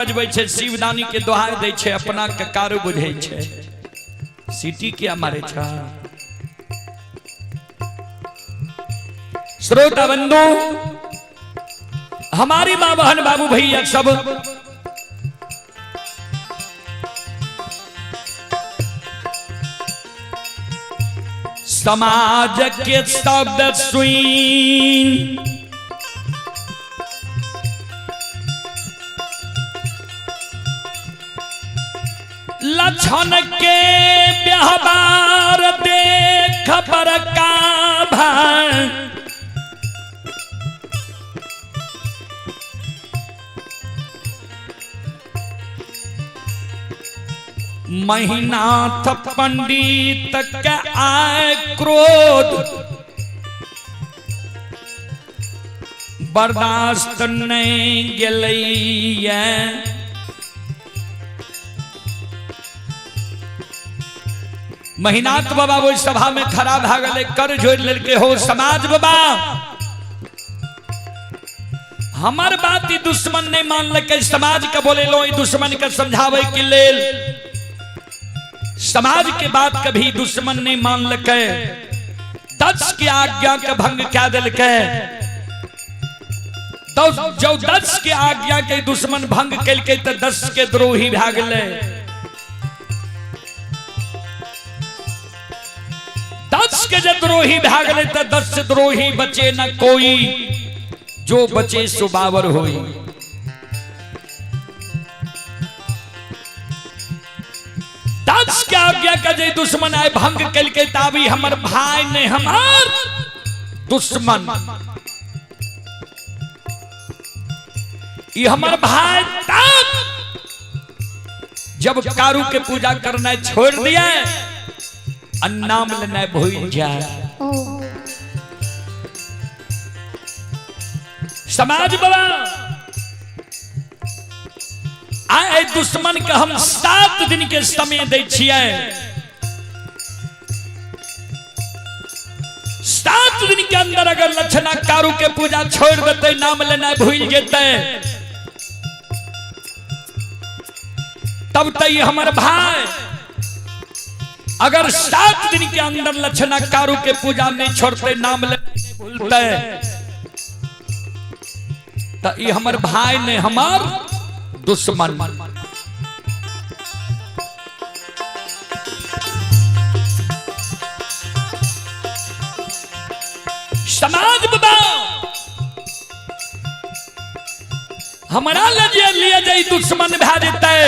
बजबै छै, शिवदानी के दोहाई दै छै, अपना के कारू बुझै छै। सीटी किया मारे छ? श्रोता बंधु, हमारी माँ बहन बाबू भैया सब समाज के शब्द सुन लक्षण के व्यवहार देख बड़का भाई, महिनाथ पंडित के आय क्रोध बर्दाश्त नहीं गेलैया। महिनाथ बाबा वो सभा में खड़ा भा गेलै, कर जोड़ लेलकै, हो समाज बाबा हमर बात ई दुश्मन नहीं मानलकै, समाज के बोलेलो ई दुश्मन के समझावे के लेल। समाज के बात कभी दुश्मन नहीं मानलकै, दक्ष के आज्ञा के भंग क्या देलकै। जो दक्ष के आज्ञा के दुश्मन भंग केलकै त दक्ष के द्रोही भा गेलै। दक्ष के जे द्रोही भा गेलै त दक्ष द्रोही बचे न कोई, जो बचे सो बावर होई। दक्ष के आज्ञा के जे दुश्मन आए भंग केलकै ताबी हमर भाई नहीं हमार दुश्मन, ई हमर भाई तब जब कारू के पूजा करना छोड़ दिया नाम लेना भूल जाए। समाज बाबा आए दुश्मन के हम 7 दिन के समय दै छियै। 7 दिन के अंदर अगर लक्षणा कारू के पूजा छोड़ देते, नाम लेना भूल जेतै, तब तक हमर भाई। अगर 7 दिन के अंदर लक्षणा कारू के पूजा नहीं छोड़ते, नाम लेना नहीं भूलते, तो ये हमर भाई नहीं हमार दुश्मन। समाज बाबा हमारा लजे लिए जाए दुश्मन भा जेतै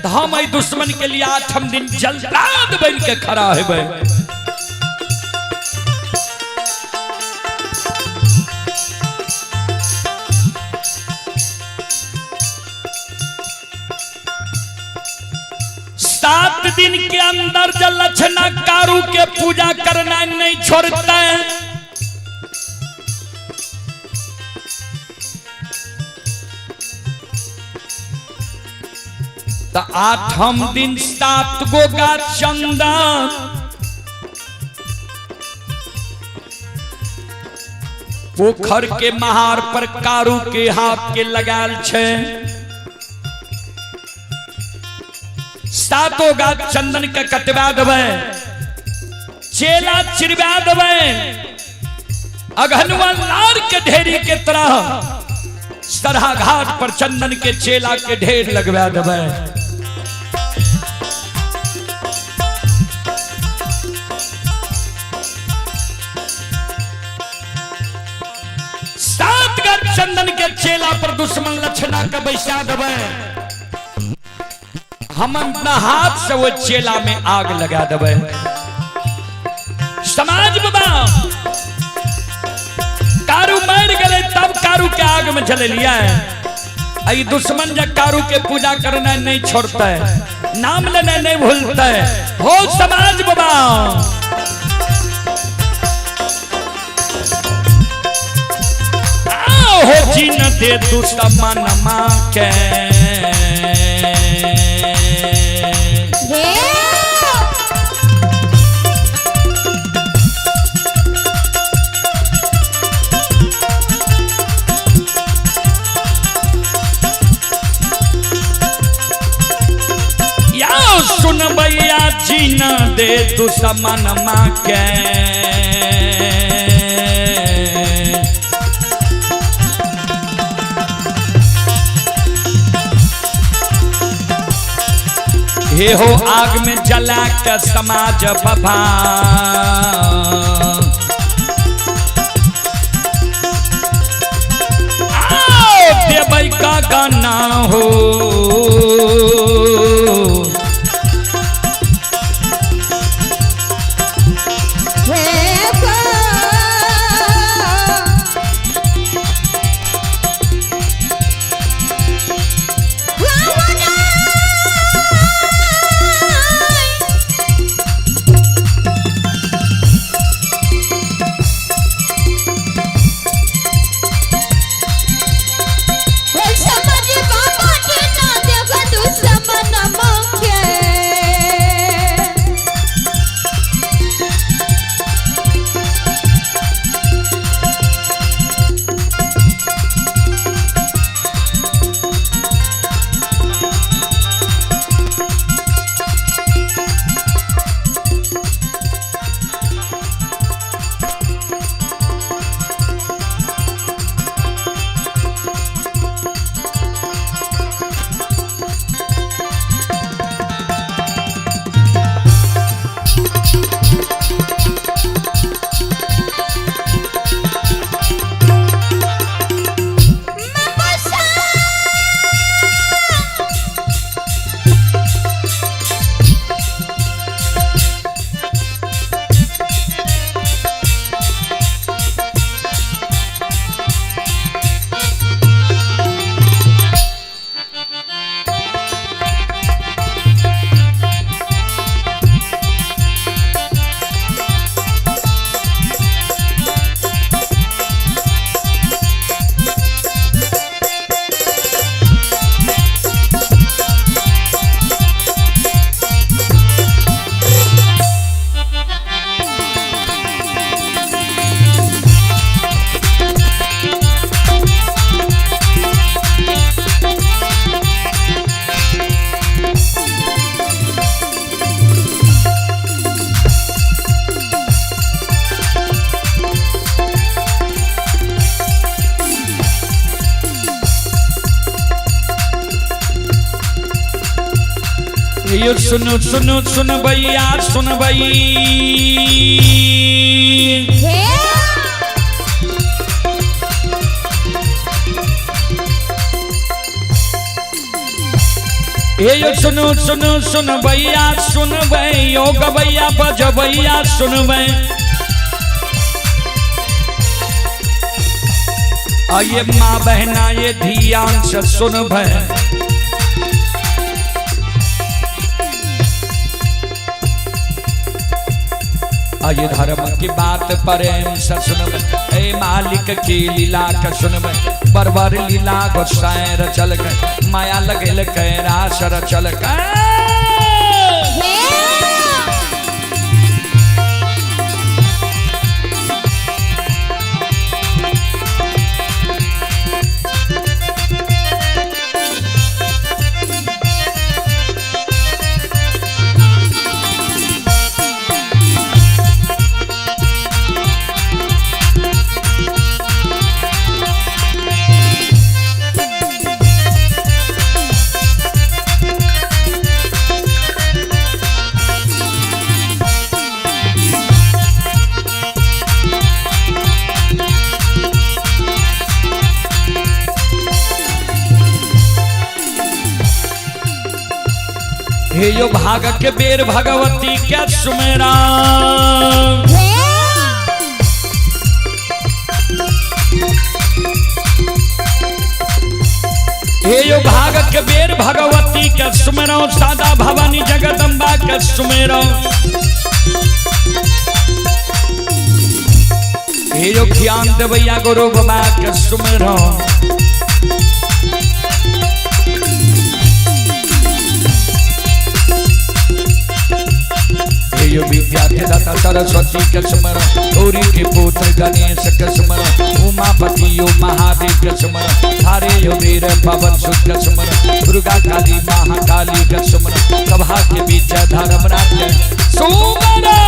तो हम एहि दुश्मन के लिए 8 दिन जल्लाद बन के खड़ा हेबै। सात दिन के अंदर जब लक्षणा कारू के पूजा करना नहीं छोड़ता है, तो 8 दिन 7 गो गाछ चंदन पोखर के महार पर कारू के हाथ के लगाल छे। 7 गाछ चंदन के कटवा देबै, चेला चिरवा देबै, अघनुआ लार के ढेरी के तरह सरहा घाट पर चंदन के चेला के ढेर लगवा देबै। सात गाछ चंदन के चेला पर दुश्मन लक्षणा के बैसा देबै, हम अपना हाथ से वो चेला में आग लगा देबै। समाज बाबा कारू मर गए तब कारू के आग में जले लिया है। दुश्मन जब कारू के पूजा करना नहीं छोड़ता है, नाम लेना नहीं भूलता है। हो समाज बाबा हो जीन दे दुश्मन मां के। सुनबैया जीना दे दुश्मन माँ के। हे हो आग में जला के समाज बभा आओ देवई का गाना हो। यो सुनो सुनो सुन भैया सुन भई। हे यो सुनो सुनो सुन भैया सुन भई, यो गवैया बजबैया सुन भई। आये माँ बहना ये धियान से सुन भई। आये धर्म की बात प्रेम से सुनब, ए मालिक की लीला के सुनब। बरबर लीला गोसाई रचल के, माया लगल के रास रचल के। हे यो भाग के बेर भगवती क्या सुमेरा। हे यो भाग के बेर भगवती के सुमेरा, सादा भवानी जगदम्बा के सुमेरा। हे यो ज्ञान देवैया गुरु बाबा के सुमेरा। यो विद्या विद्या के दाता सरस्वती के सुमर, गौरी के पुत्र गणेश के सुमर, उमापति यो महादेव के सुमर, थारे यो वीर पवन सुत के सुमर, दुर्गा काली महाकाली के सुमर, सभा के बीच धर्मराज सुमर।